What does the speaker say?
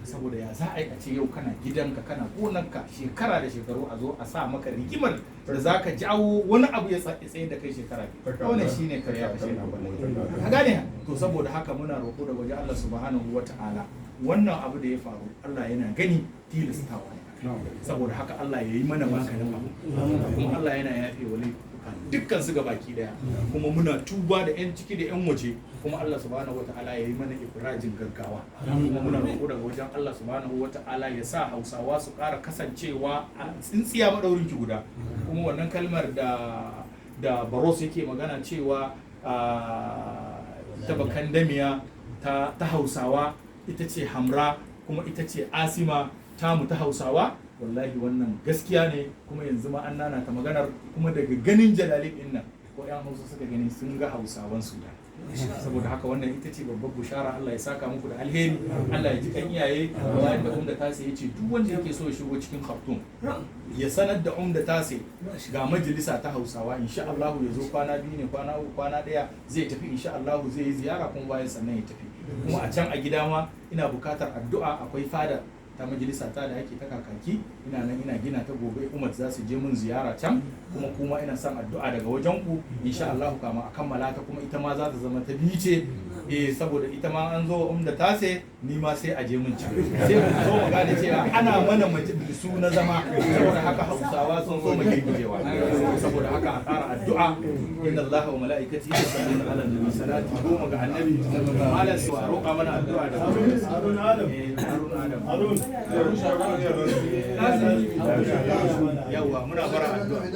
Saboda ya za a yi a ce yau kana gidanka, kana gonarka, shekara da shekaru, a zo a sa maka rigimar da za ka jawo wani abu ya tsaye da kai shekara 2? Wannan shine karya kashe na. Ka gane? To, saboda haka muna roƙo da waje Allah subhanahu wata'ala, wannan abu da ya faru, Allah yana gani, tilastawa ne. Saboda haka Allah ya yi mana maganin abu, kuma Allah yana yafe wa laifuka dukkan su baki daya, kuma muna tuba da yan ciki da yan waje, kuma Allah subhanahu wata'ala ya yi mana ifrajin gaggawa. Kuma muna roƙo daga wajen Allah subhanahu wata'ala ya sa Hausawa su ƙara kasancewa a tsintsiya madaurin ki guda. Kuma wannan kalmar da Baros yake magana cewa ta bakandamiya ta Hausawa ita ce Hamra, kuma ita ce Asima tamu ta Hausawa, wallahi wannan gaskiya ne. Kuma yanzu ma an nana ta maganar, kuma daga ganin jalalib din nan, ko yan Hausa suka gani, sun ga Hausawan Sudan. Saboda haka wannan ita ce babbar bushara. Allah ya saka muku da alheri, Allah ya ji kan iyaye. Bayan da Umda Tase ya ce duk wanda yake so ya shigo cikin Khartoum ya sanar da Umda Tase ga majalisa ta Hausawa, insha Allah ya zo kwana 2 ne, kwana 3, kwana 1, zai tafi. Insha Allah zai yi ziyara, kuma bayan sannan ya tafi. Kuma a can a gida ma ina bukatar addu'a. Akwai fada ta majalisa ta da ake ta kakaki, ina nan ina gina ta. Gobe Umar za su je mun ziyara can, kuma ina son addu'a daga wajen ku. Insha Allah kama a kammala ta, kuma ita ma za ta zama ta biyu ce. Eh, saboda ita ma an zo Umda Tase, ni ma sai a je mun can, sai mu zo mu gane cewa ana mana majalisu na zama. Saboda haka Hausawa sun zo mu girgijewa. Saboda haka a ƙara addu'a. Inna Allah wa mala'ikatihi yusalluna ala nabi. Salati 10 ga annabi. Malam su a roƙa mana addu'a da Harun Adam. Eh, Harun Adam. Harun. Yawa, muna fara addu'a.